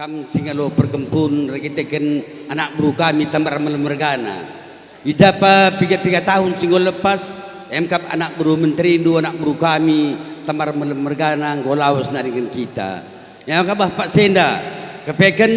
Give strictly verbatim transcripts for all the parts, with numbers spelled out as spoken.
Kam si ngalo perkempun erkiteken anak beru kami Tambar Malem mergana. I japa piga-piga tahun si enggo lepas, emkap anak beru menterindu, anak beru kami Tambar Malem mergana enggo lawes naringen kita. Ya, maka bah paksa enda, kepeken,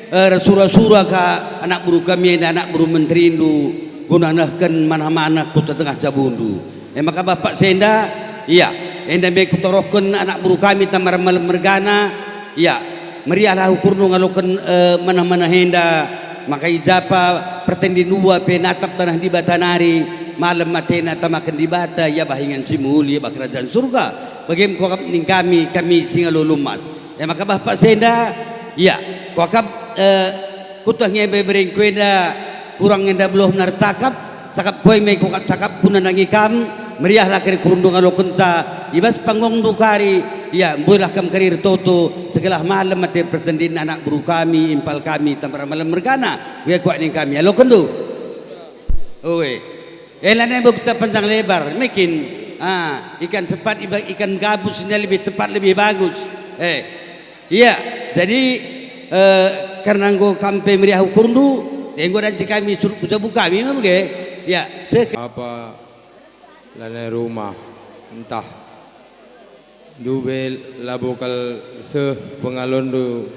eh, sura-sura ka anak beru kami enda, anak beru menterindu, guna nehken manah-manah kuta tengah jabundu. E maka bah paksa enda, ia, enda me kutorohken anak beru kami Tambar Malem mergana, ia, meriahlah ukurndu ngaloken, eh, manah-manah enda, maka i japa pertendin ua pe natap taneh Dibata nari, malem atena tamaken Dibata, ia bah ingan si muli bah kerajaan surga. Bage me kuakap ning kami, kami si ngalo lumas. E maka bah paksa enda, ia, kuakap, eh, kueteh nge beberengku enda, kurang enda beluh nari cakap, cakap kuai me kuakap cakap kunandangi kam, meriahlah kari ukurndu ngalokenca, i bas pangungndu kari, ia, mbuilah kam kari ertoto, segelah malem ate pertendin anak beru kami, impal kami, Tambar Malem mergana, we kuak ning kami, alokenndu. Oe. E lanai bukta panjang lebar, mekin, ah, ikan sepat iba-, ikan gabus ini lebih cepat, lebih bagus. Eh, iya, jadi, eh, karena enggo kam pe meriah ukurndu, eh, enggo danci kami surut ku jabu kami, me bage. Ya, seh. Apa lanai rumah, ntah ndube labo kal seh pengalonndu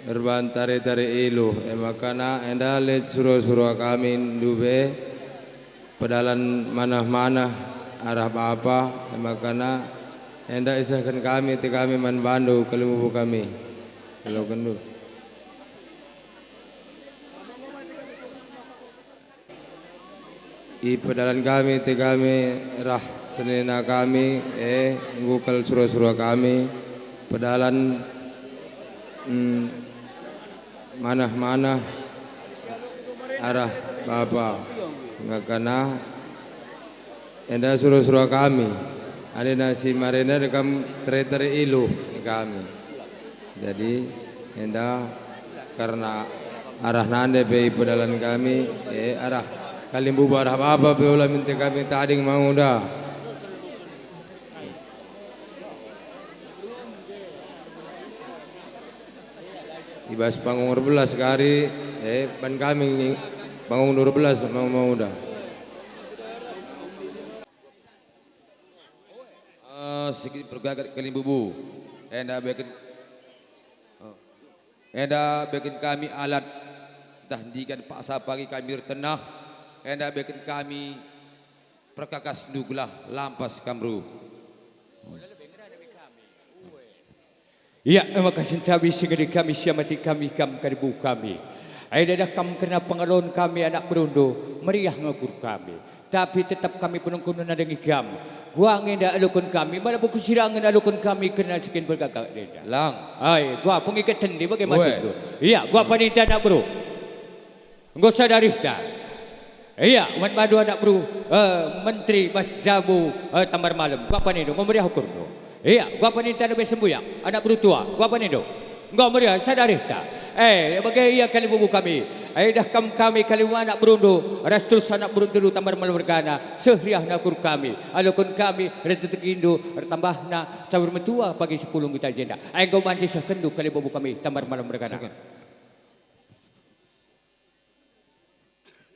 erban tare-tare iluh, e maka enda lit sura-sura kami ndube pedalan manah-manah arah bapa, e maka enda isehken kami ate kami man bandu kalimbubu kami. Alokenndu. Ipedalan kami ate kami rah senina kami, eh, enggo kal sura-sura kami, pedalan, mm, manah-manah arah bapa, ngakana enda sura-sura kami, alena si marena dekam tare-tare iluh kami. Jadi, enda karena arah nande pe ipedalan kami, eh, arah kalimbubu arah bapa pe ola minta kami tading manguda. I bas panggung erbelas kari, eh, ban kami panggung dua belas manguda. Eh, sikit pergagat kalimbubu. Enda beken, oh. Enda beken kami alat, ntah ndigan paksa pagi kami ertenah, enda beken kami perkakasndu gelah lampas kam ruh. Ia, e maka sentabi si ngadi kami, siamati kami, kam kalimbubu kami. Ai dadah kam kerna pengalon kami anak berundu, meriah nge ukur kami. Tapi tetap kami penungkun nandangi kam. Kuga nge enda aloken kami, mala buku sirangen aloken kami kerna si kin bergagak enda. Lang. Ai, kuga pengiket tendi bage maksudndu? Ia, kuga paninta anak beru? Enggo sada arihta. Ia, man bandu anak beru, eh, menteri bas jabu, eh, Tambar Malem. Kuga panindu, enggo meriah ukurndu. Ia, kuga paninta lebe sembuyak, anak beru tua, kuga panindu. Enggo meriah sada arihta. Eh, bage ia kalimbubu kami. Eh, dah kam kami kalimbubu anak berundu, ras terus anak berundu Tambar Malem mergana, seh riahna ukur kami, aloken kami, rezekindu, ertambahna, caur metua pagi sepuluh kita jenda. Eh, enggo banci sehkenndu kalimbubu kami, Tambar Malem mergana. Sehken.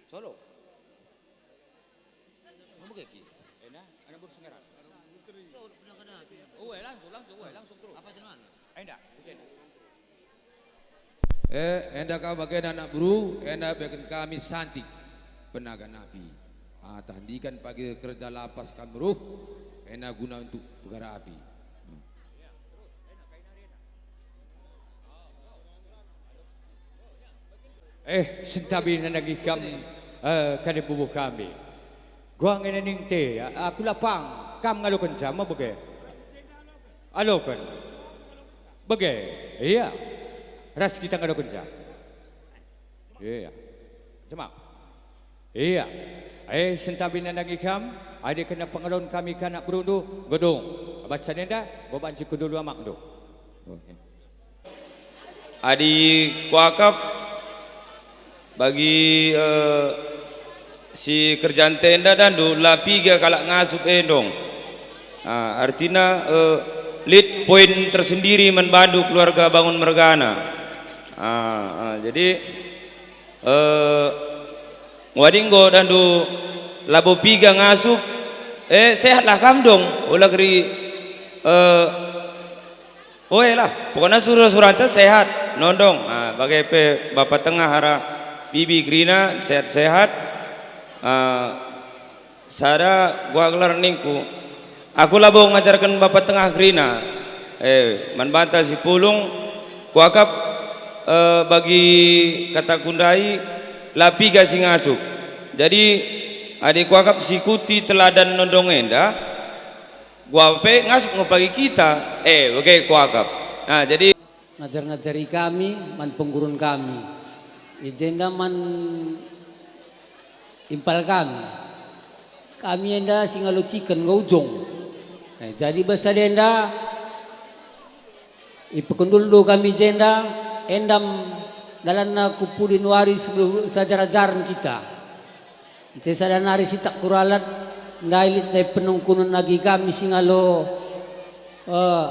Solo. Kamu kaki? Ena, anak beru sengaran. Solo, pernah kena api. Oh, eh, langsung, langsung, oh, eh, langsung terus. Apa jelmana? Enda, enda. Eh, enda ka bagena anak beru, enda beken kami santik penaga napi. Ah, tah ndigan pagi kerja lapas kam ruh, ena guna untuk pegara api. Eh, sentabi nandangi kam, eh, kalimbubu kami. Kuga nge ning te, aku lapang, kam ngalokenca, ma bage. Aloken. Bage, ia. Ras kita ngalokenca. Ia. Semak. Ia. Eh, sentabi nandangi kam, adi kena pengalon kami ka anak berundu, gedung. Bas enda, enggo banci kundulu amakndu. Oh, ia. Adi kuakap bagi, eh, si kerja ntenda dandu la piga kalak ngasup endong. Ah, artina, eh, Lit poin tersendiri man bandu keluarga Bangun mergana. Ah, ah, jadi, eh, wadi enggo dandu labo piga ngasup, eh, sehatlah kam dong, ola keri, eh, oe lah, pokokna sura-suranta sehat, nondong. Ah, bage pe Bapa Tengah arah Bibi kerina sehat-sehat. Ah, sada gua gelar ningku, aku labo ngajarken Bapa Tengah kerina. Eh, man banta si pulung, kuakap, eh, bagi kataku ndai, la piga si ngasup. Jadi, adi kuakap si ikuti teladan nondong enda, gua pe ngasup nge pagi kita. Eh, bage kuakap. Nah, jadi ngajar-ngajari kami man penggurun kami, i jenda man impal kami. Kami enda si ngalociken nggo ujung. Eh, jadi bas sada enda ipekundulndu kami jenda, endam dalanna ku pudi nuari sebelum sajar-ajaren kita. Ncai sada nari si tak kuralat, ndai lit ndai penungkunen agi kami si ngalo, eh,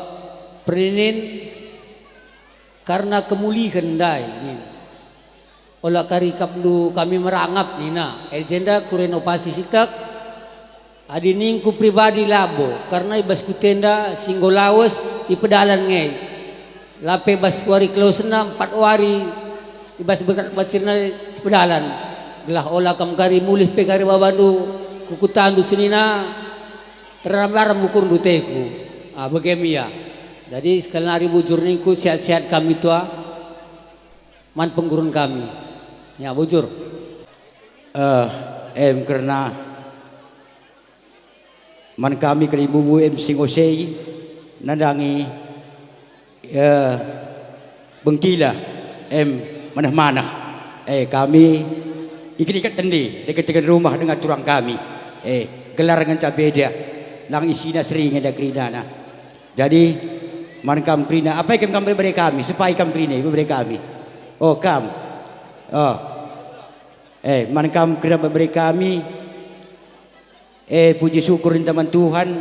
perinin karna kemulihen ndai, nin. Ola kari ikapndu kami merangap, nina. E jenda kurenovasi si tek, adi ningku pribadi labo, karna i bas kutenda si enggo lawes ipedalan nge. La pe bas wari kelosenna, empat wari i bas berkat bacirna sipedalan, gelah ola kam kari mulih pe kari babandu ku kutandu senina, teraram-raram ukurndu teku. Ah, bage me ia. Jadi sekali nari bujur ningku, sehat-sehat kami tua man penggurun kami. Ya, bujur. Eh, em kerna man kami kalimbubu em si ngosei nandangi, eh, bengkila em manah-manah. Eh, kami iket-iket tendi, teken-teken rumah denga turang kami. Eh, gelar ngenca beda, lang isina seri ngenda kerinana. Jadi, man kam kerina, apai kam, kam bere-bere kami, sepai kam kerina, bere-bere kami. Oh, kam. Oh. Eh, man kam kerina bere-bere kami, eh, puji syukur ninta man Tuhan,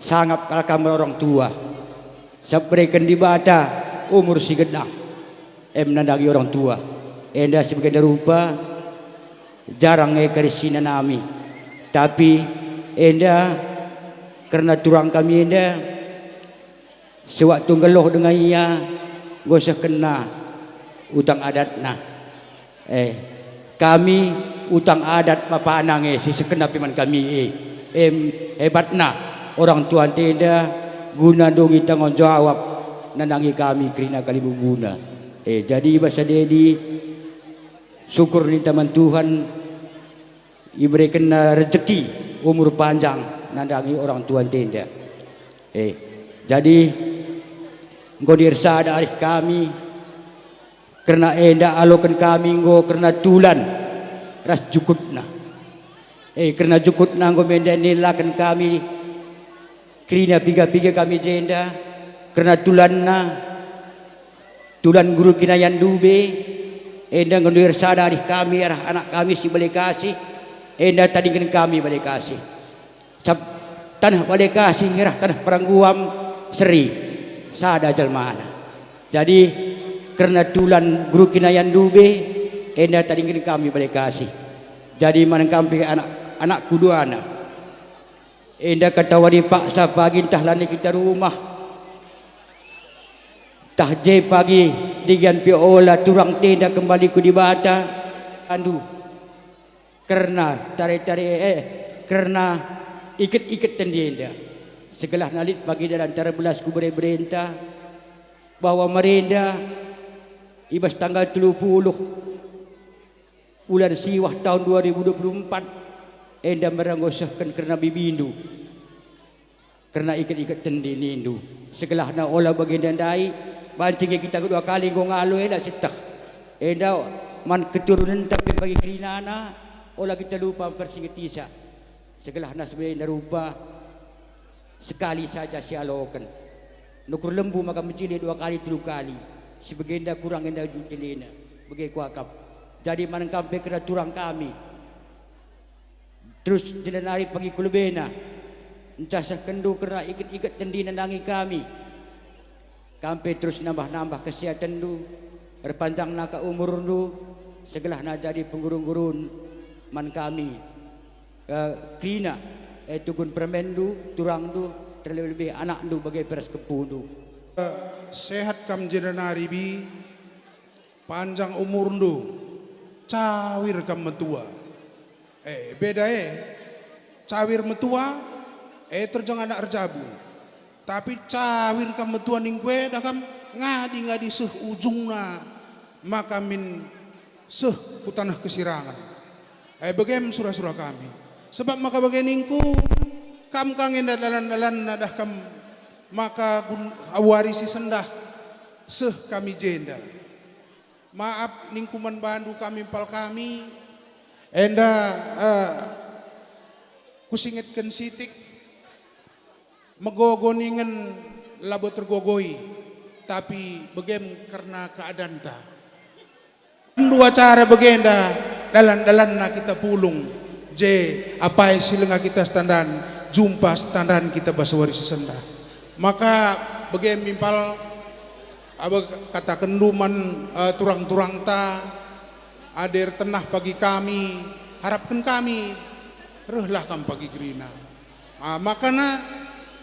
sangap kal kam orang tua. Sabap bereken Dibata umur si gedang, em nandangi orang tua. Enda si bagenda rupa, jarang nge kari si nanami. Tapi enda kerna turang kami enda, sewaktu nggeluh denga ia, nggo sehkenna utang adatna. Eh, kami utang adat bapana nge si sehkenna pe man kami e. Em, hebatna orang tua enda guna ndungi tanggung jawab nandangi kami kerina kalimbubuna. Eh, jadi bas sada edi syukur ninta man Tuhan, iberekenna rejeki umur panjang nandangi orang tua enda. Eh, jadi enggo ersada arih kami, kerna enda aloken kami enggo kerna tulan ras jukutna. Eh, kerna jukutna enggo me enda nilalaken kami kerina piga-piga kami jenda, kerna tulanna, tulan Guru Kinayan Dube, enda nggo ersada arih kami arah anak kami si Bale Kasih, enda tadingken kami Bale Kasih. Sab-, taneh Bale Kasih arah taneh Parangguam seri, sada jelmana. Jadi, kerna tulan Guru Kinayan Dube, enda tadingken kami Bale Kasih. Jadi, man kam pe anak, anakku duana. Enda katawari paksa pagi ntah lanai kita rumah. Ntah je pagi digan pe ola turang tenda kembali ku Dibata. Andu, kerna tare-tare, eh, kerna iket-iket tendi enda. Segelahna lit pagi dalan terbelas ku bere-berenta bahwa merenda i bas tanggal telu puluh bulan Siwah tahun dua ribu dua puluh empat, enda merenggo sehken kerna bibindu, kerna iket-iket tendi nindu. Segelahna ola bagenda ndai, banci nge kita kedua kali enggo ngalo enda sieteh. Enda man keturunenta pe bagi kerinana, ola kita lupa mpersingetisa. Segelahna si bagenda rupa, sekali saja sialoken. Nukur lembu maka mejile dua kali, telu kali. Si bagenda kurang enda ujuk jelena. Bage kuakap. Jadi man kam pe kerna turang kami. Terus jenda nari pagi ku lebena. Ncah sehkenndu kerna iket-iket tendi nandangi kami. Kam pe terus nambah-nambah kesehatenndu, erpanjangna ka umurndu, segelahna jadi pengguru-gurun man kami, eh, kerina, eh, tugun permenndu, turangndu, terlebih-lebih anakndu bage pe ras kempundu. Sehat kam jenda nari, Bi. Panjang umurndu, cawir kam metua. Eh, beda e. Cawir metua, e terjeng anak erjabu. Tapi cawir kam metua ningku e, dah kam ngadi-ngadi seh ujungna, maka min seh ku taneh kesirangen. E, begem sura-sura kami. Sebab maka bage ningku, kam ka nge enda dalan-dalanna, dah kam maka gun-, wari si sendah seh kami jenda. Maap ningku man bandu kami impal kami, enda, eh, kusingetken sitik, megogo ningen labo tergogoi, tapi begem kerna keadanta. Dua cara bagenda, dalan-dalanna kita pulung, je apai si langa kita setandan, jumpa setandan kita bas wari si sendah. Maka bage mimpal, aba katakenndu man, eh, turang-turangta, adi ertenah pagi kami, harapken kami, rehlah kam pagi kerina. Ah, makana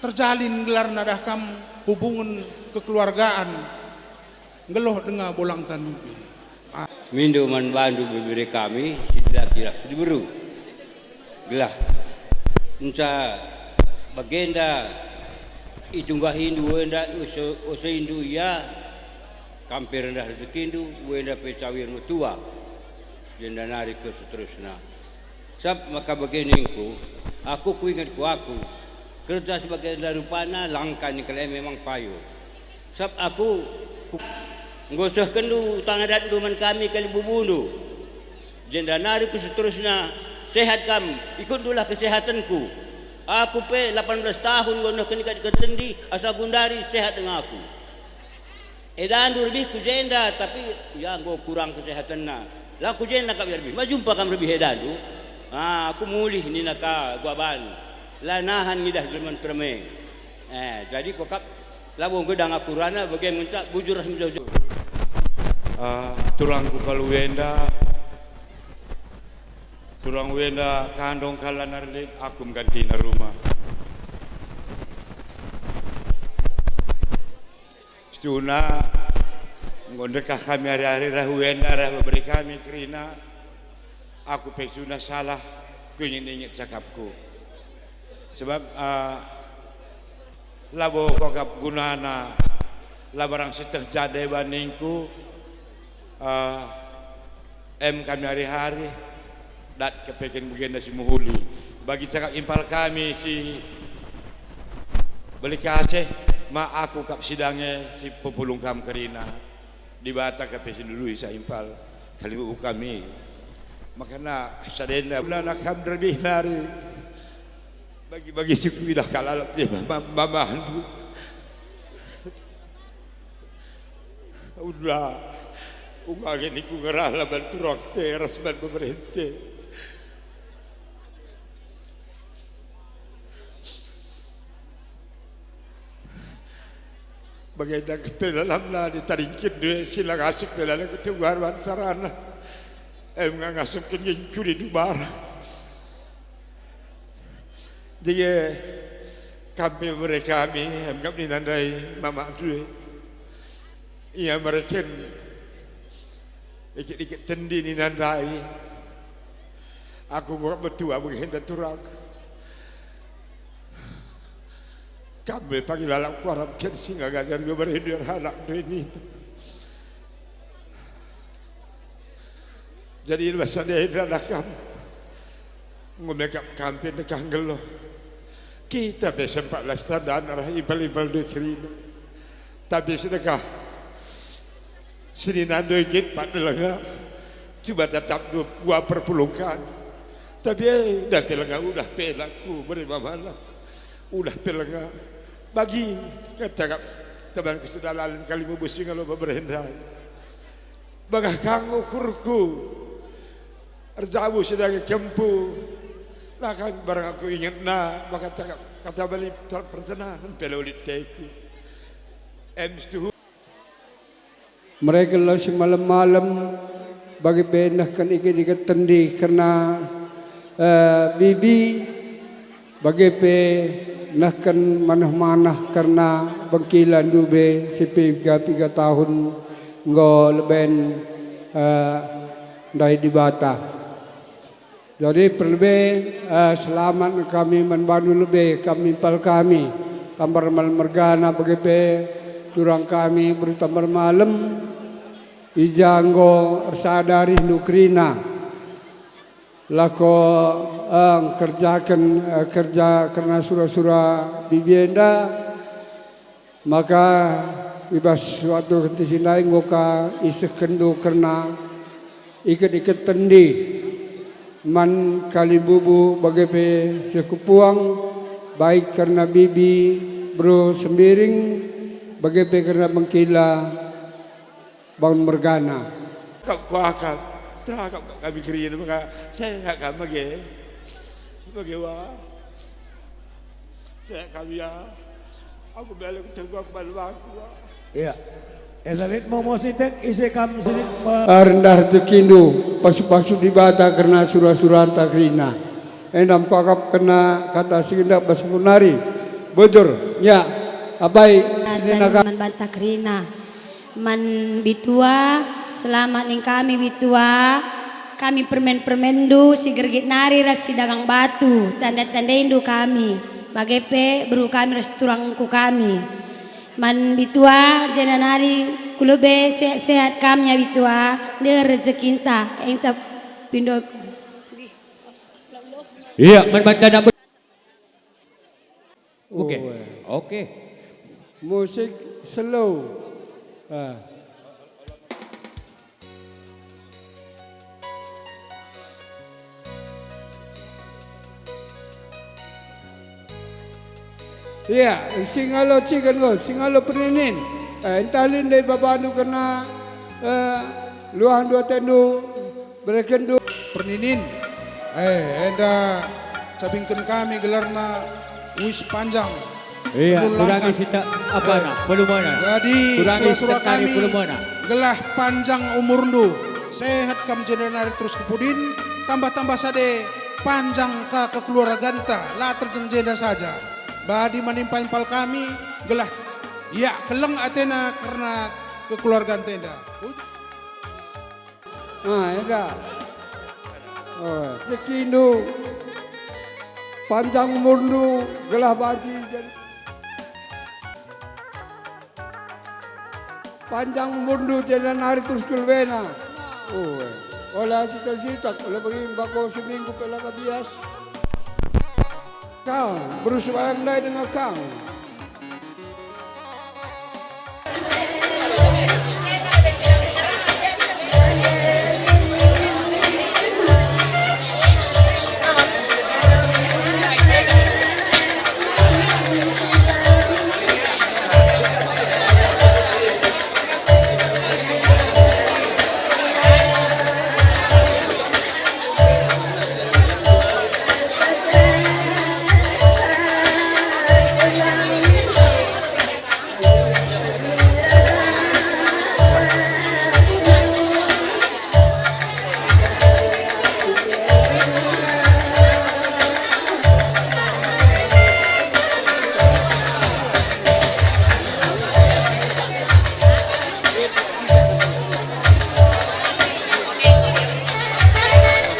terjalin gelarna dah kam hubungen kekeluargaan, nggeluh denga bolangta nubi. Ah. Mindo man bandu bebere kami, si dilaki ras si diberu. Gelah nca bagenda itunggahindu enda, use-, useindu ia, kam pe rendah rejekindu, enda pe cawir metua, jenda nari ke seterusna. Sab maka bage ningku, aku kuingetku aku, kerja si bagenda rupana langka ni kal e memang payo. Sab aku, ku-, enggo sehkenndu utang adatndu man kami kalibubundu. Jenda nari ku seterusna, sehat kam, ikutndulah kesehatenku. Aku pe lapan belas tahun enggo nehken ikat-ikat tendi, asa gundari sehat denga aku. Edandu rebih ku jenda, tapi ia enggo kurang kesehatenna. La ku jenda kap ia rebih. Ma jumpa kam rebih edandu? Ah, aku mulih nina ka guaban. La nahan ngidah jelman terme. Eh, jadi kuakap labo nggo dang aku rana bage ngenca bujur ras mejojo. Ah, turangku kal uenda. Turang uenda kandong kalana relit, aku menggantina rumah. Situhuna, enggo ndekah kami ari-ari reh uenda reh bebere kami kerina. Aku pe situhuna salah, kuinget-inget cakapku. Sebab, ah, labo kuakap gunana, la barang sieteh ja deba ningku, ah, Em kami ari-ari, dat kepeken bagenda si mehuli. Bagi cakap impal kami si Belikaseh, ma aku kap si dange si pepulung kam kerina. Dibata kepe si ndului sa impal kalimbubu kami. Makana sadenda ulana kam nderbih nari. Bagi-bagi si kuidah kalak je mama-, mamahndu. Ula, uga nge ningku ngerana man turangte ras man beberente. Bagenda kepe dalamna ditadingken due si la ngasup pe la kuteguar bancarana. Em nga ngasupken nge curi dubara. Dage kam pe bere kami, em kap nina ndai mama due. Ia mereken ikit-ikit tendi nina ndai. Aku enggo metua bagenda turang. Kam pe pagi lalap kuarapken si ngajar bebere due anak due nina. Jadi bas sada enda kam enggo mekap kam pe ndekah nggeluh. Kita pe sempat la setandan arah impal-impal due kerina. Tapi sedekah senina due git pat delenga. Cuba tatap dua, dua perpuluhkan. Tapi eh, dah pe lenga udah pe la ku beri mamana. Udah pe lenga. Bagi kata teman kesedalanan kali mubusi ngalo beberenda. Bagah kang ukurku, erjabu si dage kempu, Lah kan barang aku ingetna, maka cakap kata bali persenahen pe la lit teku. Em setuhu. Mereken lau si malem-malem, bage pe nehken iket-iket tendi kerna, eh, bibi, bage pe nehken manah-manah kerna bengkila ndube si piga-piga tahun enggo leben, eh, ndahi Dibata. Jadi perlebe, eh, selamat kami man bandu lebe kami impal kami, Tambar Malem mergana bage pe turang kami beru Tambar Malem, i ja enggo ersada arihndu kerina. Lako, eh, ngkerjaken, eh, kerja kerna sura-sura bibi enda. Maka i bas waktu kentisindai enggo ka isehkenndu kerna iket-iket tendi man kalimbubu bage pe seh kepuang, baik kerna bibi, beru Sembiring, bage pe kerna bengkila bangun mergana. Kap kuakap, terakap kap kami kerina maka sehat kam bage. Bage wa. Sehat kami ya. Aku bela ku tengku aku balu aku wa. Iya. Enda lit momo sitik ise kam sitik me- Ah, rendah rejekindu, pasu-pasu Dibata kerna sura-suranta kerina. Enda mekuakap kerna kata si ngendap bas nari. Bujur, ya. Abai, senina ka- man banta kerina. Man bitua, selamat ning kami bitua. Kami permen-permenndu si gergit nari ras si dagang batu, tanda-tandaindu kami. Bage pe beru kami ras turangku kami. Man bitua, jenda nari ku lebe sehat-sehat kam ya bitua, ndeher rejekinta, engcap pindo. Iya, man banta nak ber- Oke. Oh, eh. Oke. Musik slow. Ah. Iya, si ngalo ciken nggo, si ngalo perninin. Eh, ntah lit ndai babandu kerna, eh, luahndu atendu. Berekenndu. Perninin. Eh, enda cabingken kami gelarna Uis Panjang. Iya, Nulangkan. Kurangi sita-, apa, eh, nah, volumena. Jadi, kurangi sura-sura sita-, kami volumena. Gelah panjang umurndu, sehat kam jenda nari terus ku pudin, tambah-tambah sade panjang ka kekeluarganta, la terjeng jenda saja. Badi man impal-impal kami, gelah ia keleng atena kerna kekeluarganta enda. Ah, enda. Oh, rejekindu, panjang umurndu, gelah banci jadi, panjang umurndu, jenda nari terus ku lebena. Oh, ola sitak-sitak, ola bagi mbako seminggu pe la ka bias. Kang, beru sembahyang ndai denga kang.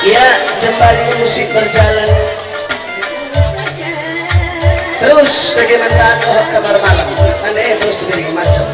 Ya, sembari musik berjalan. Terus bagaimana dohot kamar malam? Ane terus beri masuk.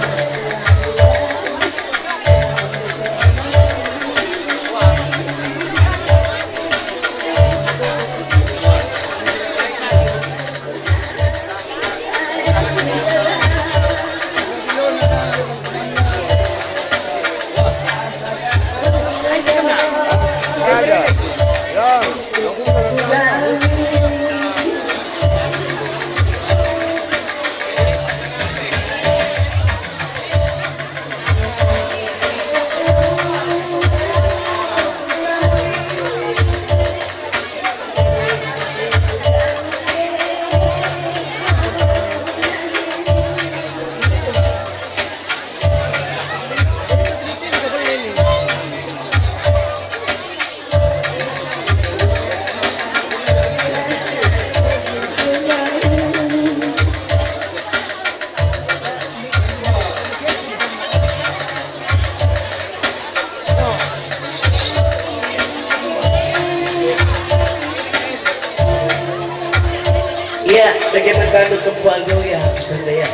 Anu kempal dulu ya, bisa deh ya.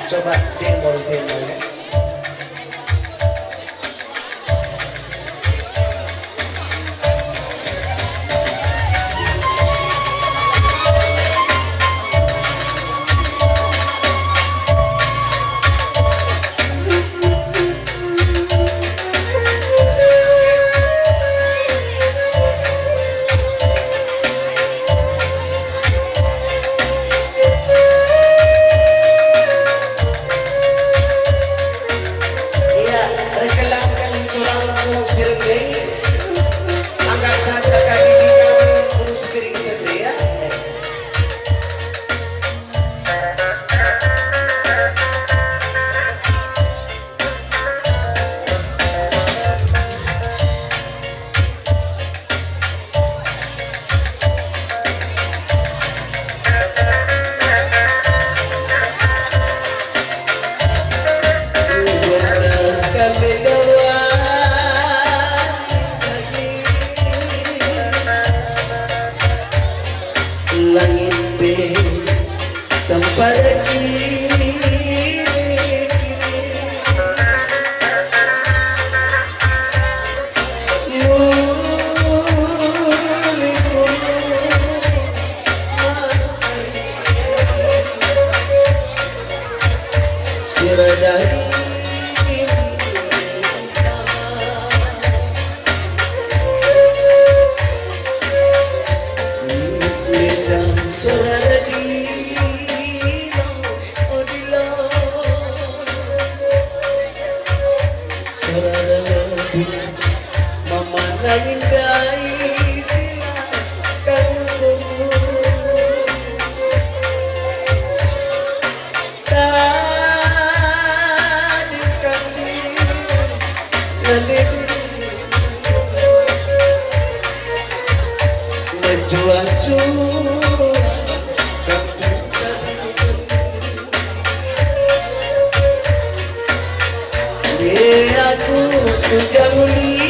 Coba timbul, timbul ya. Ia, erkelangken surangku si rende, anggap saja kami di kami urus piring sende, ya. Langit pe tempat kiri-kiri. Mulih kurung matahari. Sira dari sama. Ledang sora dilo, o dilo. Sora lebu, mama nangin ndai sila kamu kuku. Tading kanji nande diri. Mejuah-juah kampung tading. Ye aku ku jamuli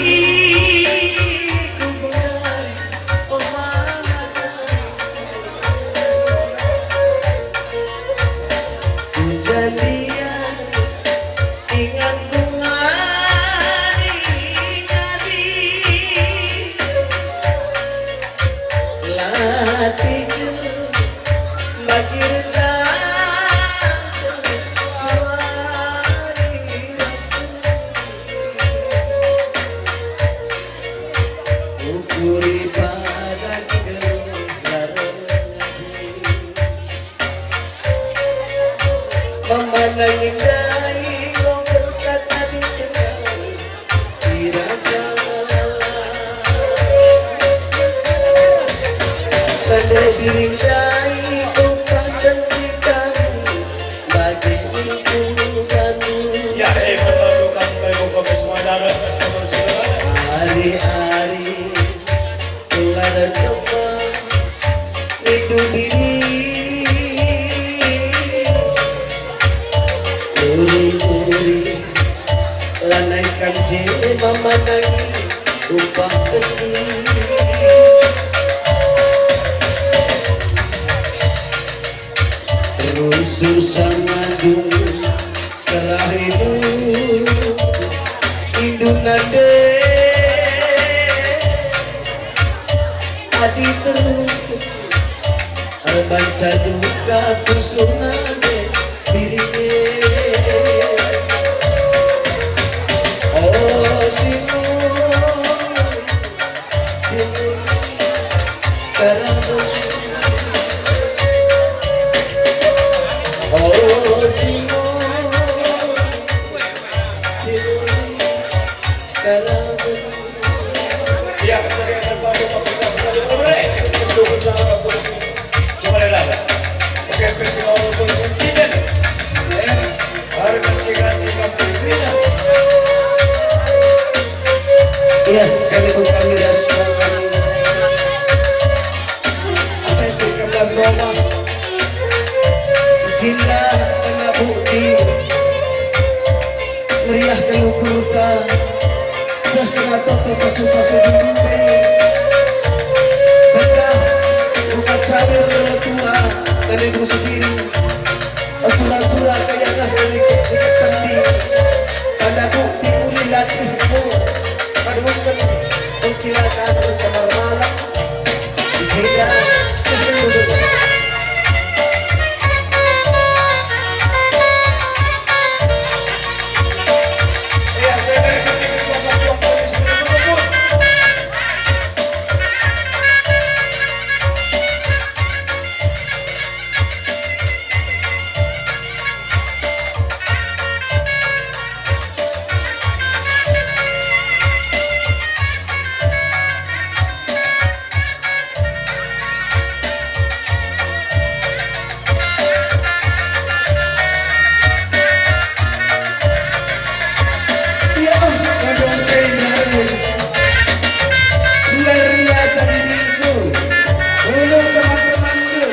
ku gundari, oh mama. Kujalian inganku ngadi-ngadi. Latihken bagi rentangken suari ras keri. Ukuri padan geluh laleng adi. Pemandangi ndai enggo berkat adi kenal si rasa lalap. Tanda diri ndai upah kendi kami bagi ningku bandu. Ya, eh, berlalu kamu kayu kopi semua darah, kasih kamu segala. Ari-ari Kelana kemah nindu diri. Uri-uri lanai kam je memandangi upah kendi. Rusur sangadung terakhirmu, indu nande. Adi terus erbanca duka pusuh nande dirinya. Oh, si Simon, Simon, Karaben. Oh, Simon, Simon, Karaben. Ya, kita akan bantu mempertegas sekali. Boleh, untuk bersama polisi. Coba dah, dah. Oke, festival polisi. Tidak. Ya. Iya, kami bukan miras, bukan. Apa itu kembar lomah? Cinta kena bukti. Meriah kena kurta. Seh kena toto pasu-pasu dulu be. Sendah buka cair tua. Ibu sendiri, sura-sura kaya ngeh delik-delik tendi, tanda bukti uli latihmu, paduken pengkilakan kamar malam, jeda seluruh. Ya, luar biasa diriku. Ulur teman-temanku.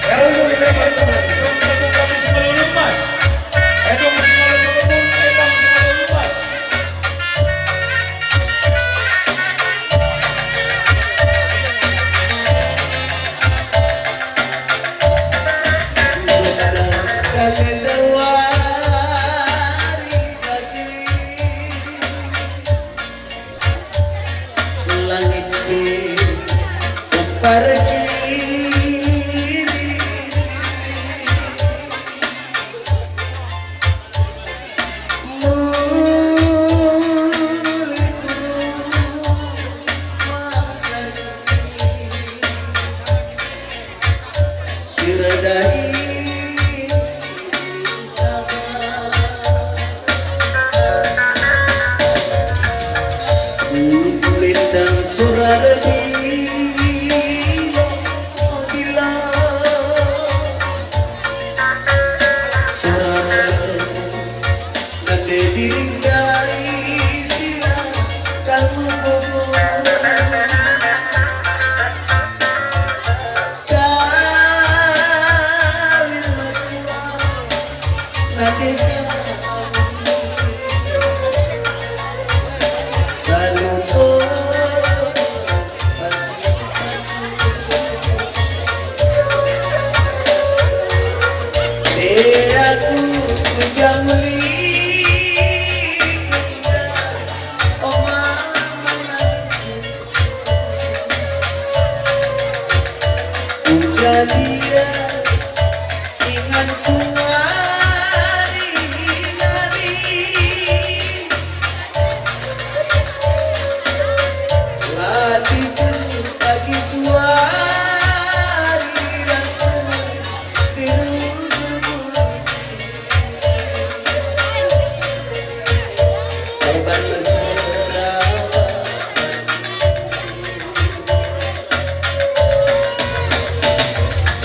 Dahulu teman-teman, dong satu kami si melulu emas. Eh, dong si melulu kebun, eh, dong si melulu emas. Langit pe uparkiri. Mulih ku rumah si erdahin. Lintang surar di, di la surar nande diri ndai sila kamu bubur. Cawir mertua, nande kami saluto pasu-pasu. Eh, aku ku jamuli, oh mama. Ujar ia, inganku nari-nari. Latihku pagi suari rasa dirugu.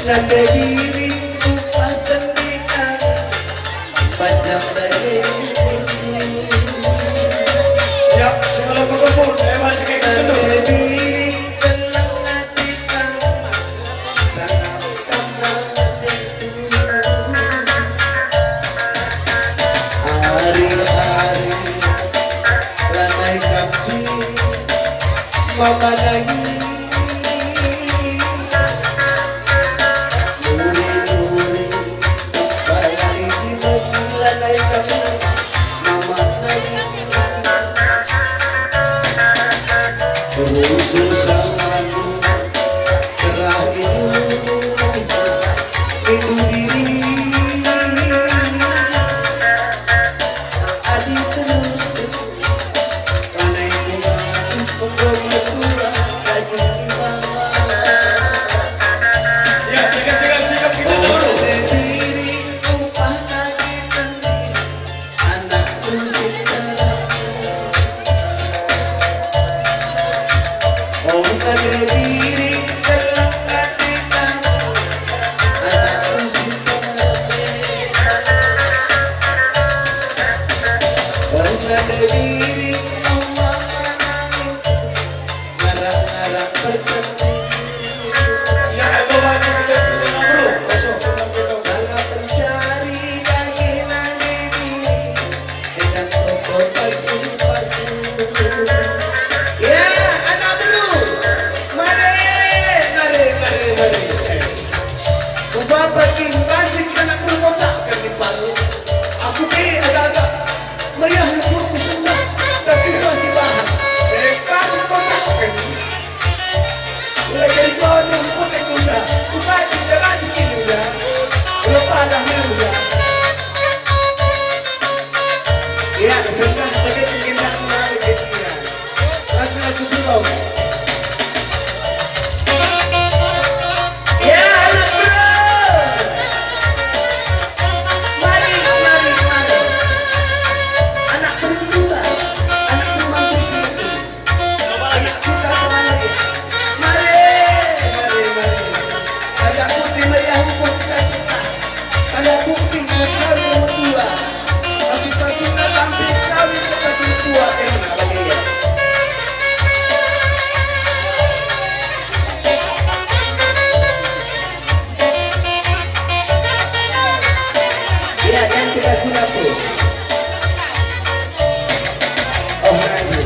Nande diri upah pendidikan, panjang daging. Ya, segala pengepul, eh, mari kita nande diri telah ngatikan. Ari-ari lanai kapci mama nangis. Nuri-nuri kepala isi bagi lanai kamu mama nangis. Khusus aku kerah inum indu diri. Adi terus lanai ku masuk pengko mertua daging mama. Ya, jaga sikap, sikap kita dahulu. Diri upah nagi tendiri. Anakku si terang. Oh, tanda diri telah katakan. Anakku si terang. Oh, tanda diri Allah menangis. Ngarap-ngarap bertemu. Ya, Allah, kita punya bro. Masuk, kita punya. Salah pencari bagi nangini. Enak toko pasu-pasu. Ya, anak beru. Mari, mari, mari, mari. Eh. Sengkah bage penggendangna bage ia. Lagu-lagu Sulom. Ya, anak bro. Mari, mari, mari. Anak perempuan, anak perempuan di sini. Anak kuta kemana dia? Mari, mari, mari. Ada bukti meriah hukum kita suka. Ada bukti mencari mertua. Masuk-masuklah tampil cawe ke bagi mertua, eh, mana bagi ya? Ya, kan tidak guna pun. Oh, aduh.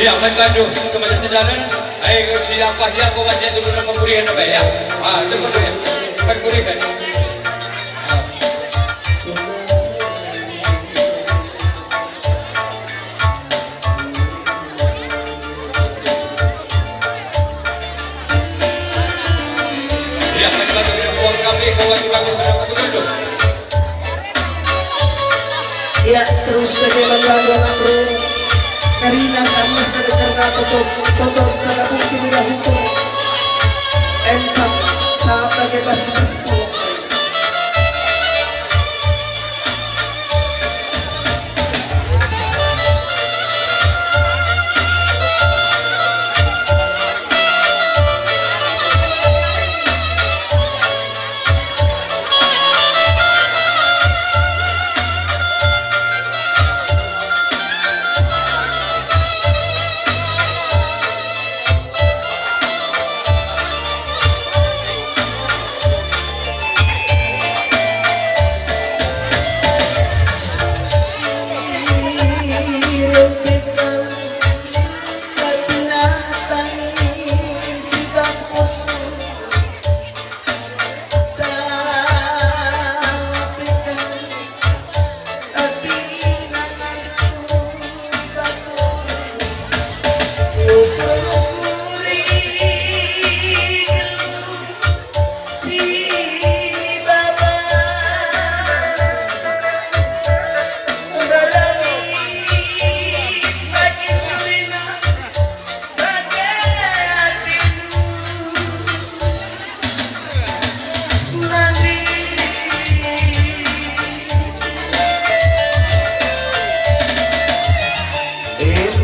Ya, main bandu, kemaja sedalan. Ai, si apa dia kau baca dulu nama kurian apa ya? Ah, itu perlu ya. Perlu kan? Ah. Ya, terus saja bangga anak bro. Karina kami kerja toto toto kada mungkin udah hukum. Ensam saat lagi pas pas.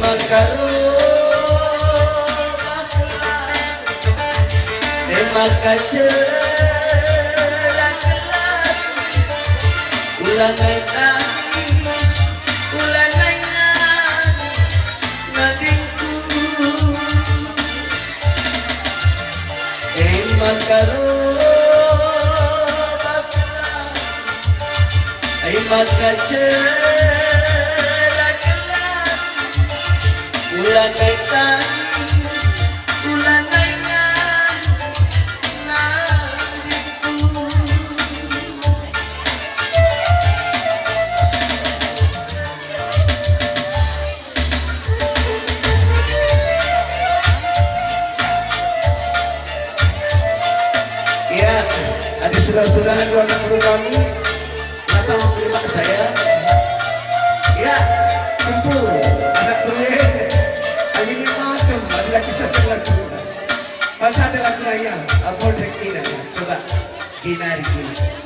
Maka roh baklah, e maka celak-celak, ulanai tangis, ulanai nangis, nadingku. E maka roh baklah, e maka celak-celak, ulanai tangis, ulanai nangis, nadingku. Ya, adik saudara-saudara, dua anak guru kami, kenapa aku lima saya? Ya, kumpul anak gue, ini macam ada lagi satu lagu. Baca aja lagu raya, Abon Rekina, coba, Ginari, Ginari.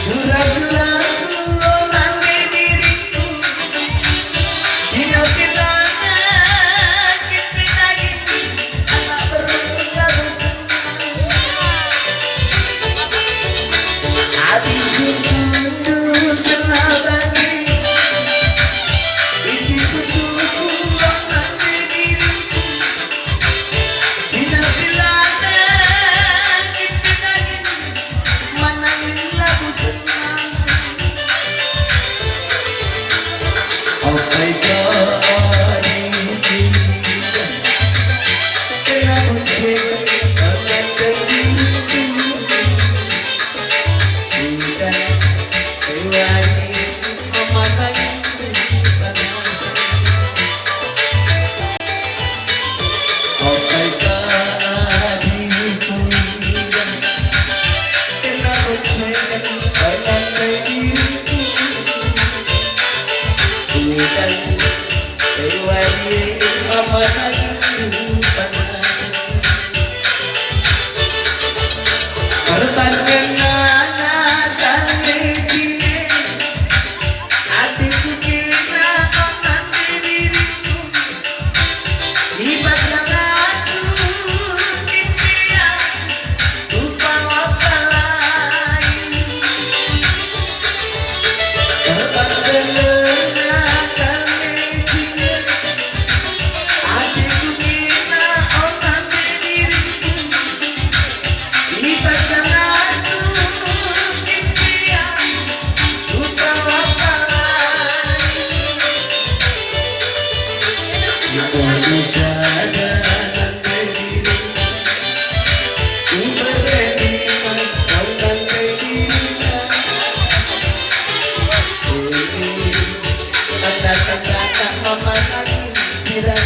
Sura-suraku, oh, nande diriku, cina pindangen, kin pindangen, anak beru lalu senang. Adi sungkundu kena bagi, isi pusuhku, oh, nande diriku, cina pindangen, kin pindangen, manangin lagu senang. Opai ko adingku, kena kunci, opai ko adingku. Udah, kewari, mama lagi panas. Opai ka adingku, kena bonceng, opai diriku. Udah, lewat ye, mama lagi panas. Pertanyaan anak kami cie. Atiku kena onan diriku, ibas ngasuh kimpian, tupal-wapal lain. Terbang gelena kami cinta, atiku kena onan diriku. Ibas ngasuh kimpian, tupal-wapal lain. Aku bisa dalam diri, ku berani mengkaukan diri. Tanda-tanda tak memakai sirah.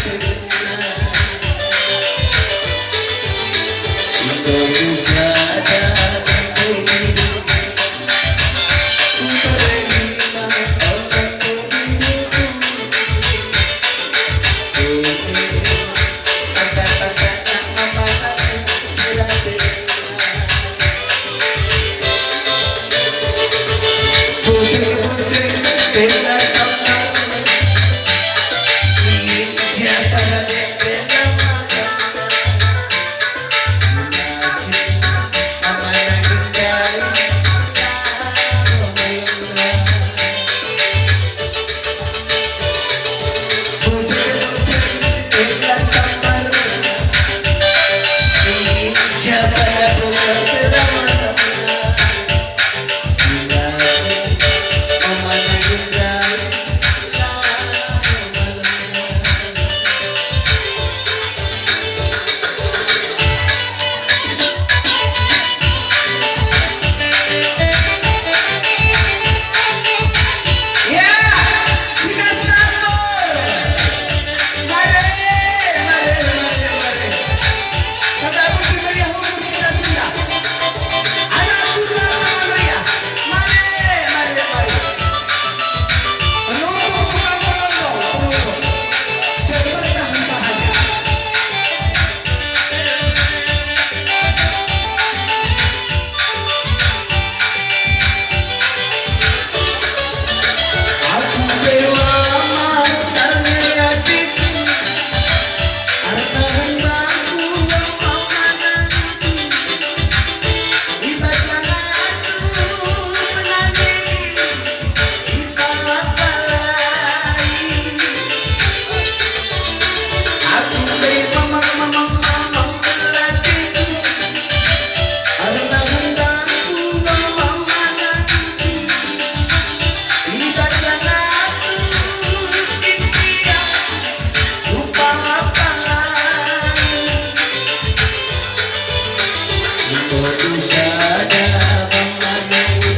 Sada memanangi,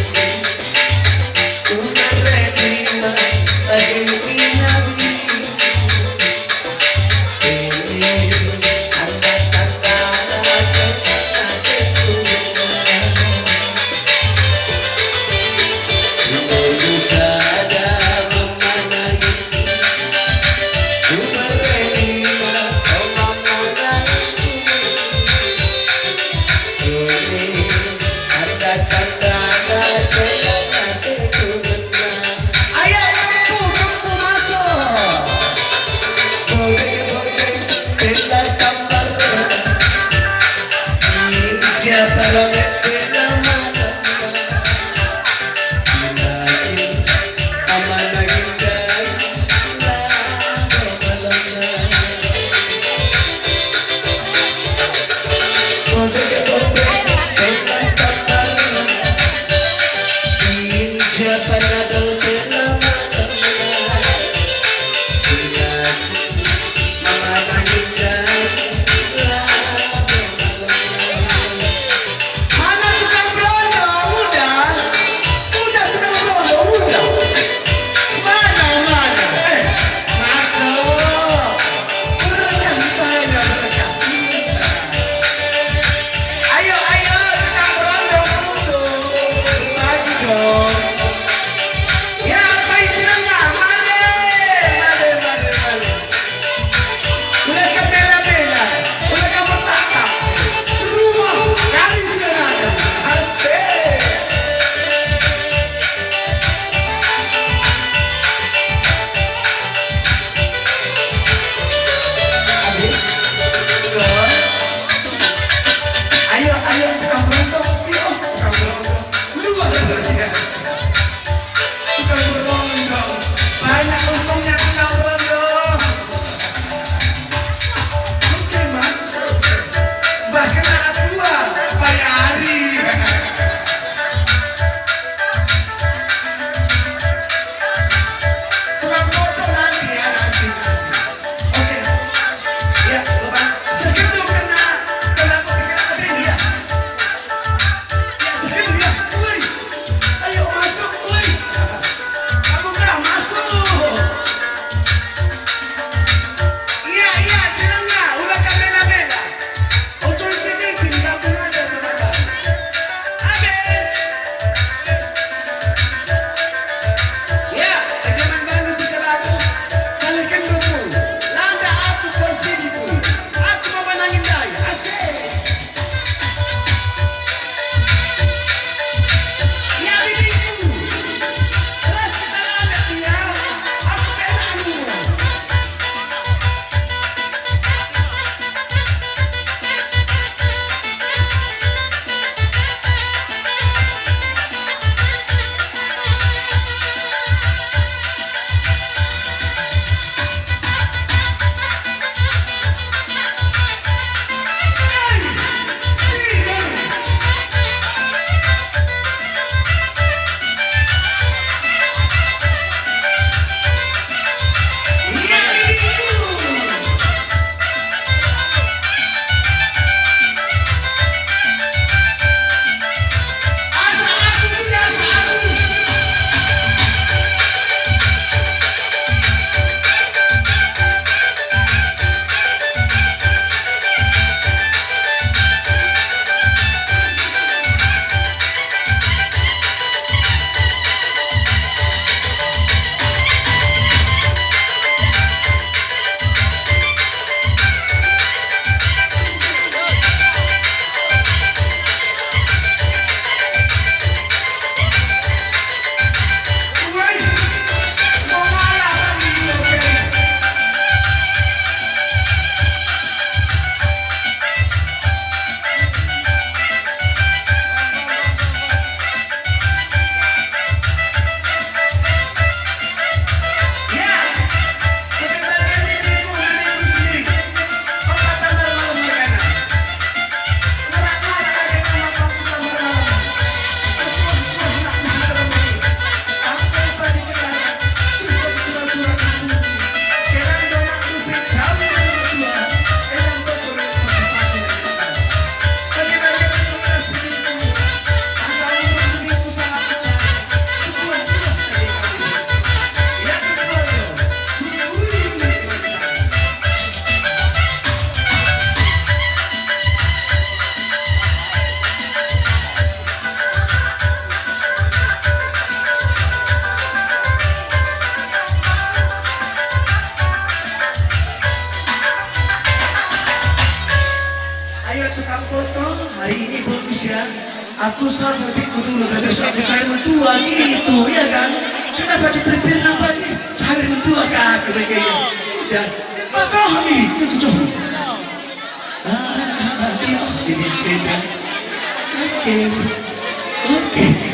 ku merelima bagi nabi. Ini tanda-tanda ateku. Ku sada memanangi, ku merelima memanangi. Ini tanda-tanda ateku. Ayo, kempu, kempu masuk. Bodek, bodek, bela tambar. Inja para bela malam. Aman lagi, lagu malam. Bodek, bodek, bela tambar. Inja panadol bela malam. Hari ini bagus ya. Aku sekarang sedikit dulu, tapi besok aku cari mertua gitu, ya kan? Kenapa diperpir apa lagi? Cari mertua ke aku kayaknya. Udah, maka ini aku jauh. Ah, ah, ah, ah, ini, oh, ini, ini. Oke, oke.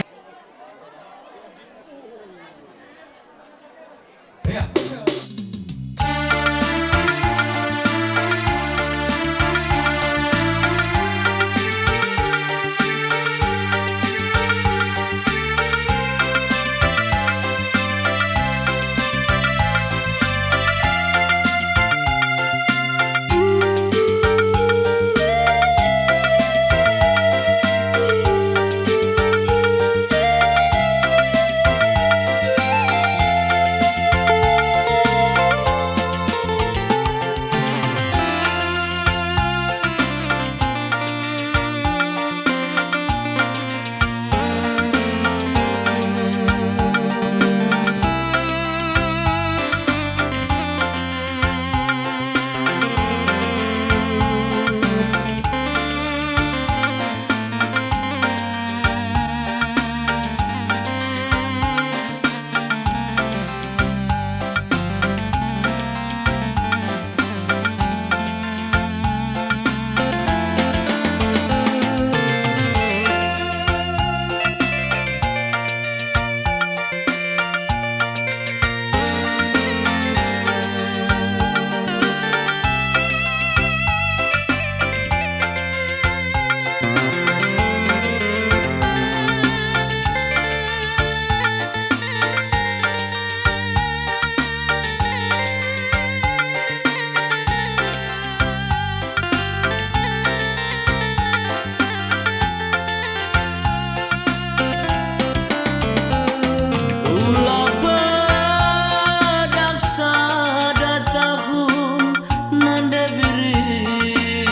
Ula pedah sada tahun nande biring,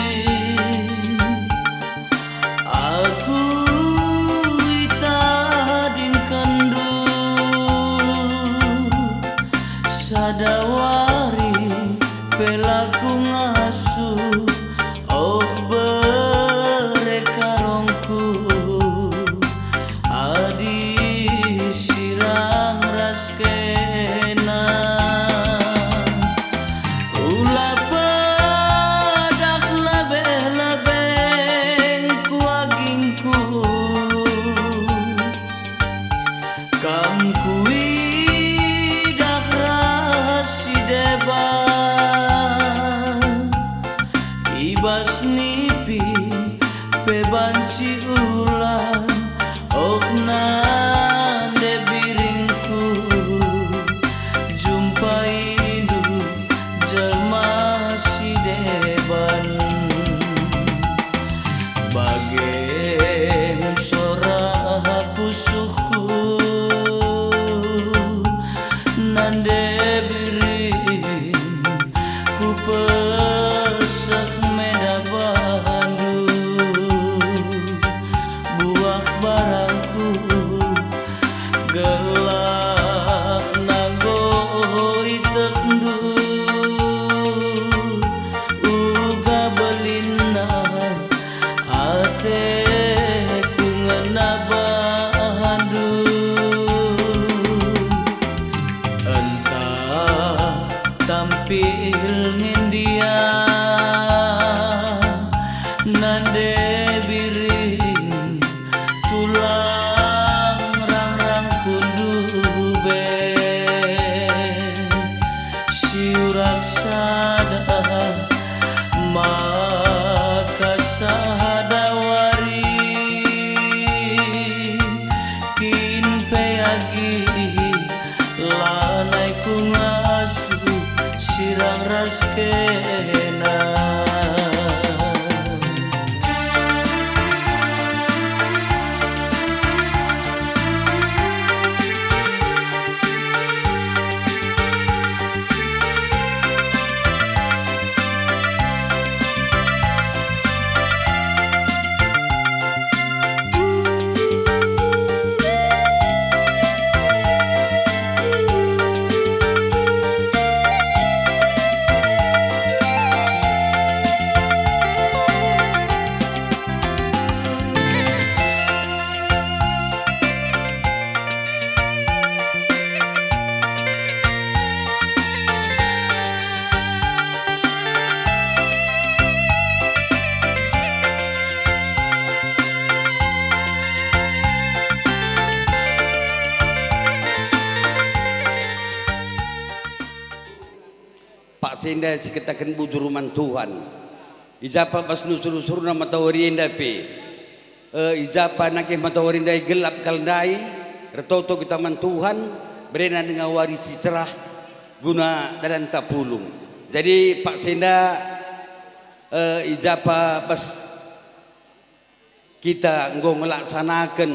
aku itadingkenndu. Sada wari pe la kungasup, oh, bere karongku, adi sirang ras kena. Ula pedah lebe-lebeng ku agingku. Kam kuidah ras si deban, i bas nipi pe banci ulang, oh, nande biringku, jumpaindu jelma si deban. Bage sora pusuhku, nande biring, kupeseh meda bandu. Buah barangku, gelah nanggo itehndu, uga belinna ateku ngena bandu. Ntah tampil ngendia, nande biring, tulang rangrangku ndube, si urap sada, maka sada wari Enda sikataken bujur man Tuhan. I ja pe bas nusur-nusurna matawari enda pe. E, i ja pe nangkih matawari ndai gelap kal ndai, ertoto kita man Tuhan, berena denga wari si cerah guna dalanta pulung. Jadi, paksa enda, e, i ja pe bas kita enggo ngelaksanaken,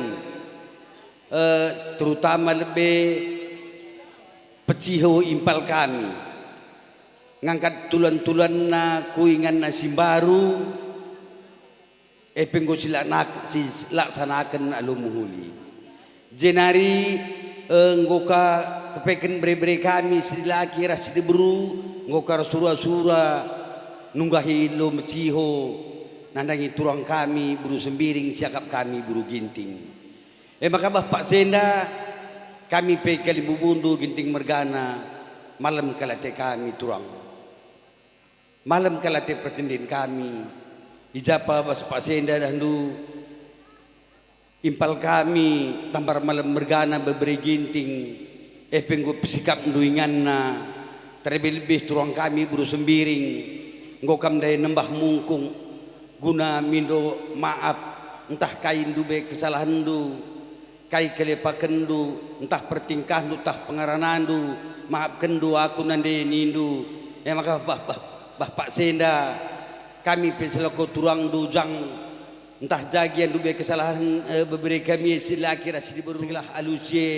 eh, terutama lebe peciho impal kami, ngangkat tulan-tulanna ku inganna si mbaru, e pe enggo silanak-, silaksanaken alu mehuli. Jenari, eh, enggo ka kepeken bere-bere kami si dilaki ras si diberu, enggo ka ersura-sura nunggahi lo meciho nandangi turang kami beru Sembiring siakap kami beru Ginting. E maka bah paksa enda kami pe kalimbubundu Ginting mergana, malem kal ate kami turang. Malem kal ate pertendin kami, i ja pe bas paksa enda dahndu, impal kami tambar malem mergana bebere Ginting, e pe enggo pesikapndu inganna, terlebih-lebih turang kami beru Sembiring, enggo kam ndai nembah mungkung, guna mindo maap, ntah kai ndube kesalahenndu, kai kelepakenndu, ntah pertingkahndu, ntah pengeranandu, maapkenndu aku nande nindu. E maka bah, bah, bah paksa enda, kami pe selaku turangndu Jang, ntah ja gia ndube kesalahen, e, bebere kami si laki ras si diberu, segelah alu si e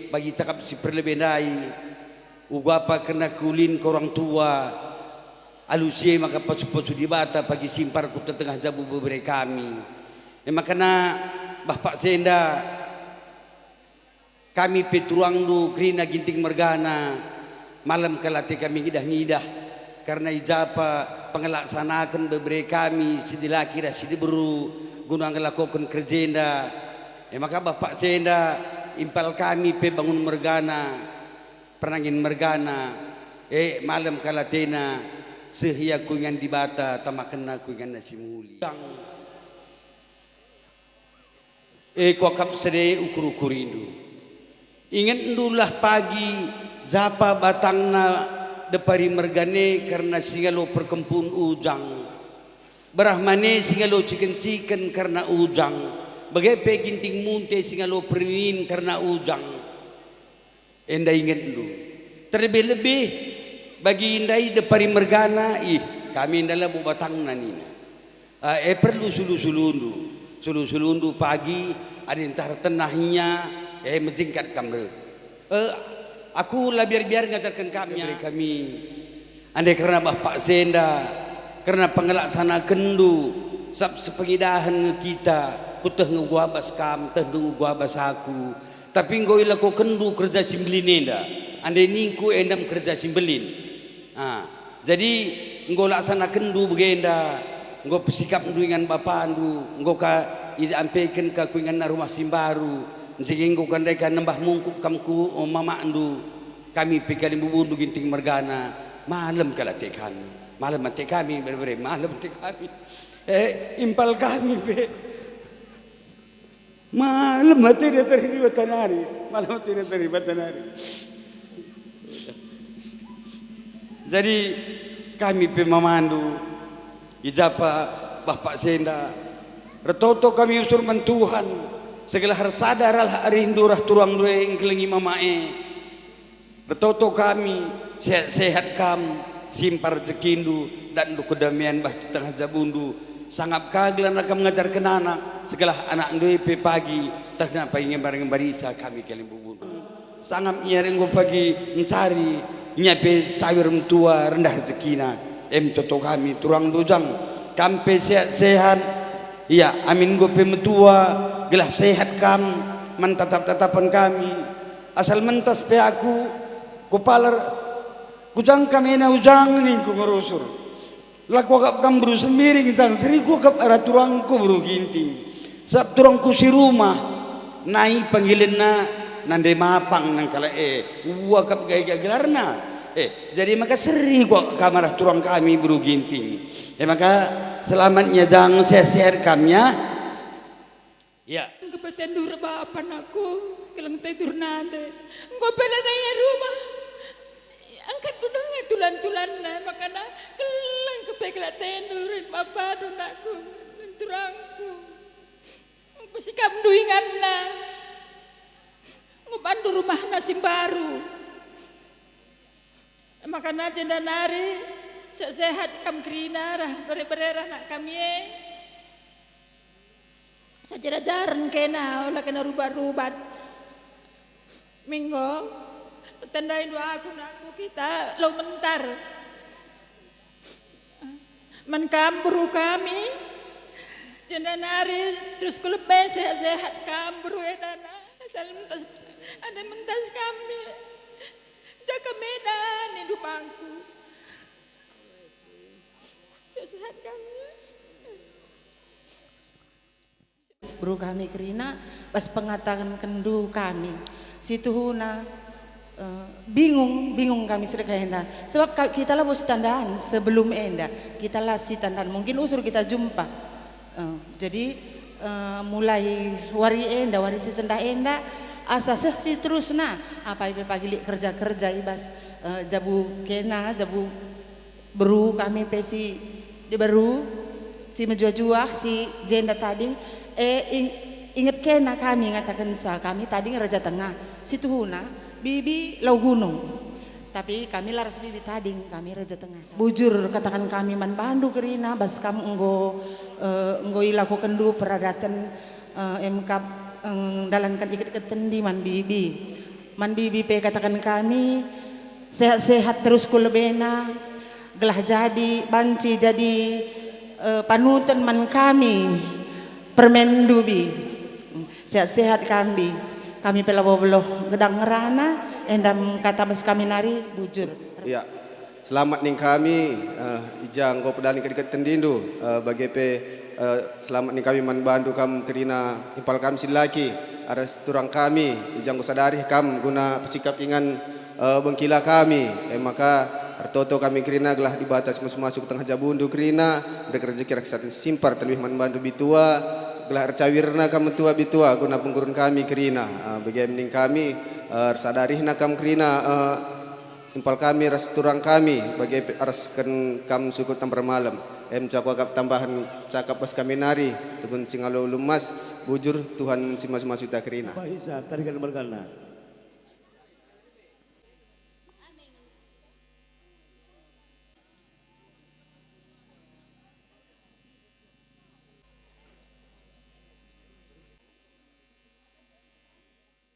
bagi cakap si perlebe ndai. Uga pe kerna keulin orang tua, alu si e maka pasu-pasu Dibata pagi simpar ku tengah-tengah jabu bebere kami. E maka na, bah paksa enda, kami pe turangndu kerina Ginting mergana, malem kal ate kami ngidah-ngidah, kerna i ja pe pengelaksanaken bebere kami si dilaki ras si diberu guna ngelakoken kerja enda. E maka bah paksa enda, impal kami pe bangun mergana, pernangin mergana, e, malem kal atena, seh ia ku ingan Dibata, tamakenna ku inganna si mehuli. E, kuakap sede ukur-ukurindu. Ingetndulah pagi ja pe batangna depari mergana e kerna si ngalo perkempun ujang. Berah mane si ngalo ciken-ciken kerna ujang. Bage pe Ginting Munte si ngalo perinin kerna ujang. Enda ingetndu. Terlebih-lebih bagi ndai depari mergana, ih, kami enda labo batangna nina. Ah, e perlu sulu-sulundu. Sulu-sulundu pagi, adi ntah ertenah ia, e mejengkat kam reh. Eh, aku la biar-biar ngajarken kam ia. Kami. Ande kerna bah paksa enda, kerna pengelaksanakendu, sab sepengidahen nge kita, kuteh nge uga bas kam, tehndu uga bas aku. Tapi enggo ilakokenndu kerja si mbelin enda, ande ningku enda me kerja si mbelin. Ah, jadi enggo laksanakenndu bagenda, enggo pesikapndu ingan bapandu, enggo ka iampeken ka ku inganna rumah si mbaru, nje enggo ka ndai ka nembah mungkuk kam ku mamakndu, kami pe kalimbubundu Ginting mergana, malem kal ate kami, malem ate kami, bere-bere, malem ate kami. Eh, impal kami pe. Malem atena terhadap Dibata nari, malem atena terhadap Dibata nari. Jadi, kami pe mamandu, i ja pe bah paksa enda, ertoto kami usur man Tuhan, segelah ersada ras arihndu rah turangndu e engkelengi mama e. Ertoto kami, sehat-sehat kam, simpar rejekindu, datndu kedamaian bah tengah jabundu, sangap ka gelarna kam ngajarken anak, segelah anakndu e pe pagi, tehna pagi ngembar-ngembarisa kami kalimbubundu. Sangap ia enggo pagi ncari, ia pe cawir mentua rendah rejekina, em toto kami turangndu Jang, kam pe sehat-sehat, ia amin enggo pe metua, gelah sehat kam man tatap-tatapen kami. Asal mentas pe aku, kupaler, kujang kam ena ujang ningku ngerusur. La kuakap kam beru Sembiring, Jang, seri kuakap arah turangku beru Ginting. Sabap turangku si rumah, nai panggilenna, nande mapang nang kalak e, uakap gaya gelarna. Eh, jadi maka seri kuakap kam arah turang kami beru Ginting. Eh, maka selamat ya, Jang, sehat-sehat kam ya. Ya. Enggo pe tendur bapan aku, keleng tendur nande. Enggo pe lanai ia rumah. Enggo Kan kudenge tulan-tulanna, makana keleng kepe kelatendu rin babadu anakku, rin turangku. Enggo sikapndu inganna. Enggo bandu rumahna si mbaru. Makana jenda nari sehat-sehat kam kerina rah bere-bere rah anak kami e. Sajar-jaren kena, ola kena rubat-rubat. Minggo, petendaindu aku, nakku kita lau mentar. Man kam beru kami, jenda nari terus ku lebe sehat-sehat kam beru edana. Asal mentas, ada mentas kami. Jaka meda nindu bangku. Sehat-sehat kami. Beru kami kerina, bas pengataken kendu kami. Situhuna, eh, bingung, bingung kami sedekah enda. Sebab ka-, kita labo sitandaan sebelum enda. Kita la sitandaan. Mungkin usur kita jumpa. Eh, jadi, eh, mulai wari enda, wari si sendah enda, asa seh si terusna. Apai pe pagi lit kerja-kerja i bas, eh, jabu kena, jabu beru kami pe si diberu, si mejuah-juah, si jenda tading, e, ing-, inget kena kami ngatakenca, kami tading Raja Tengah, situhuna, bibi lau gunung. Tapi kami la ras bibi tading, kami Raja Tengah. Bujur kataken kami man bandu kerina, bas kam enggo, e, enggo ilakokenndu peradaten, e, emkap, e, ndalanken iket-iket tendi man bibi. Man bibi pe kataken kami, sehat-sehat terus ku lebena, gelah jadi banci jadi, eh, panuten man kami permenndu bi. Sehat-sehat kam bi. Kami pe labo beluh gedang ngerana, enda kata bas kami nari bujur. Ya. Selamat ning kami, eh, i ja enggo pedani kedeket tendindu, eh, bage pe, eh, selamat ning kami man bandu kam kerina impal kami si laki, aras turang kami, i ja enggo sadari kam guna pesikap ingan, eh, bengkila kami. E maka ertoto kami kerina gelah Dibata si masu-masu ku tengah jabundu kerina, mereken rejeki ras kesehatan si simpar terlebih man bandu bitua, gelah ercawirna kam mentua bitua guna penggurun kami kerina. Eh, bage ning kami, eh, ersadarihna kam kerina, eh, impal kami ras turang kami, bage pe arasken kam sukut tambar malem. Em cakap tambahen cakap bas kami nari, tubun si ngalo lemas, bujur Tuhan si masu-masu ita kerina. Bahisa tarikan mergana.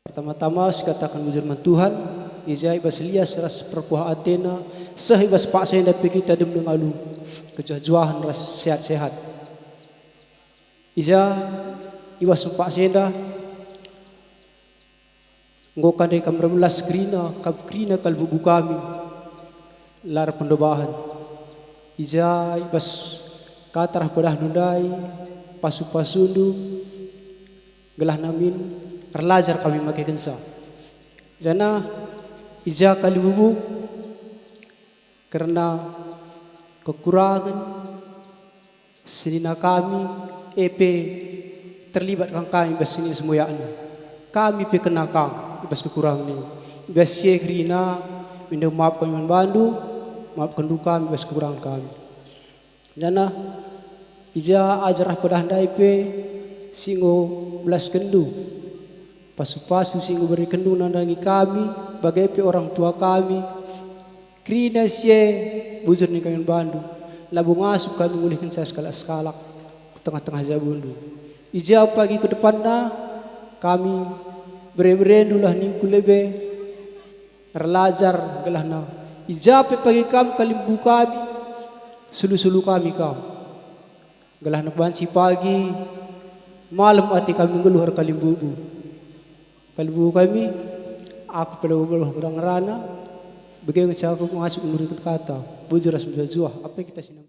Pertama-tama sikataken bujur man Tuhan, i ja i bas lias ras perkuah atena, seh i bas paksa enda pe kita dem ngalo kejuah-juahen ras sehat-sehat. I ja i bas paksa enda, enggo kande kam erbelas kerina, kam kerina kal bubu kami, la erpendobahen. I ja i bas kata ras pedahndu ndai, pasu-pasundu, gelah namin erlajar kami makekenca. Janah i ja kal bubu kerna kekurangen senina kami, e pe terlibat kang kami bas senina semuyakna. Kami pe kena kang i bas kekurangen e. I bas si e kerina, mindah maaf kami man bandu, maafkenndu kami bas kekurangen kami. Janah i ja ajar ras pedah ndai pe si enggo belaskenndu, pasu-pasu si enggo berekenndu nandangi kami, bage pe orang tua kami, kerina si e bujur ning kami man bandu, labo ngasup kami ngulihkenca sekalak-sekalak ku tengah-tengah jabundu. I ja pagi ku depanna kami bere-berendu lah ningku lebe, erlajar gelahna i ja pe pagi kam kalimbubu kami, sulu-sulu kami kam. Gelahna banci pagi malem ate kami nggeluh erkalimbubu. Kalimbubu kami, aku pe labo beluh ngerana, bage ngenca aku ngasup nuriken kata, bujur ras mejuah-juah, apai kita si nembah.